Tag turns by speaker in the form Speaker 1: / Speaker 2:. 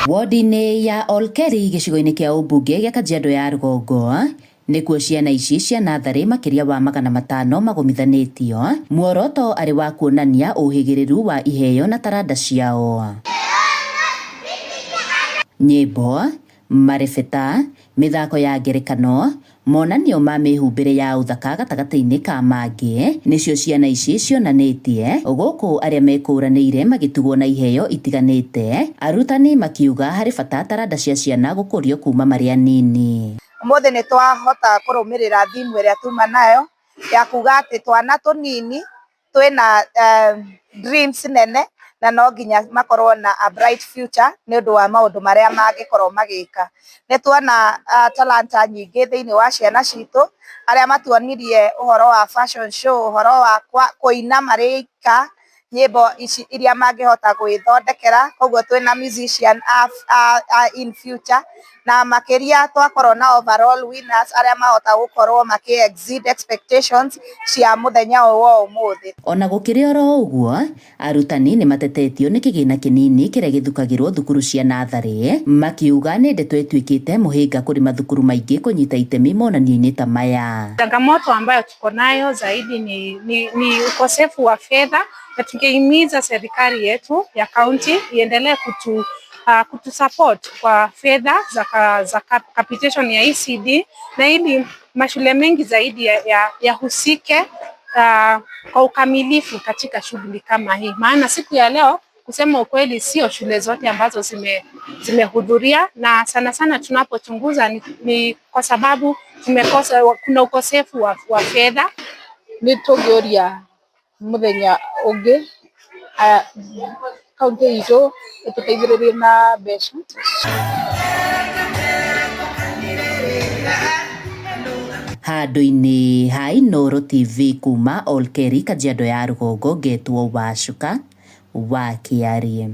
Speaker 1: Wodi-inĩ ya Olkeri gĩcigo-inĩ kĩa ũmbunge gĩa Kajiado ya rũgongo nĩkuo ciana ici cia natharĩ makĩria wa 500 magomithanĩtio, muoroto arĩ wa kuonania ũhĩgĩrĩru wa iheo na taranda ciao. Nyĩmbo, marebeta, mĩthako ya ngerekano, monanio ma mĩhumbĩre ya ũthaka gatagatĩ-inĩ ka mangĩ nĩcio ciana ici cionanĩtie gũkũ arĩa mekũranĩire magĩtugwo na iheo itiganĩte, arutani makiuga harĩ bata taranda cia ciana gũkũrio kuma marĩ anini.
Speaker 2: Ũmũthĩ nĩ twahota kũrũmĩrĩra theme ĩrĩa tuma nayo ya kuga atĩ twana tũnini twĩna dreams nene na no nginya makorwo na a bright future nĩ ũndũ wa maũndũ marĩa mangĩkorwo magĩka. Nĩ tuona talanta nyingĩ thĩinĩ wa ciana citũ arĩa matuonirie ũhoro wa fashion show, ũhoro wa kũina marĩ ika nyĩmbo ici iria mangĩhota gwĩthondekera, koguo twĩna musician a in future, na makĩria twakorwo na overall winners arĩa mahota gũkorwo makĩ exceed expectations cia mũthenya ũyũ wa ũmũthĩ.
Speaker 1: Ona gũkĩrĩ oro ũguo, arutani nĩ matetetio nĩ kĩgĩna kĩnini kĩrĩa gĩthukagĩrwo thukuru cia natharĩ, makiuga nĩ ndeto ĩtuĩkĩte mũhĩnga kũrĩ mathukuru maingĩ kũnyita itemi monanio-inĩ ta maya.
Speaker 3: Changamoto ambayo tuko nayo zaidi ni ukosefu wa fedha, na tungehimiza serikali yetu ya kaunti iendelee kutusupport kwa fedha za capitation ya ECD, na ili mashule mengi zaidi yahusike kwa ukamilifu katika shughuli kama hii. Maana siku ya leo, kusema ukweli, sio shule zote ambazo zimehudhuria, na sana sana tunapochunguza ni kwa sababu kuna ukosefu wa fedha.
Speaker 4: Nĩ tũngĩũria mũthenya ũngĩ kaunti itũ ĩtũteithĩrĩrie na mbeca.
Speaker 1: Handũ-inĩ ha Inooro TV kuma Olkeri, Kajiado ya rũgongo, ngetwo Wacuka wa Kĩarie.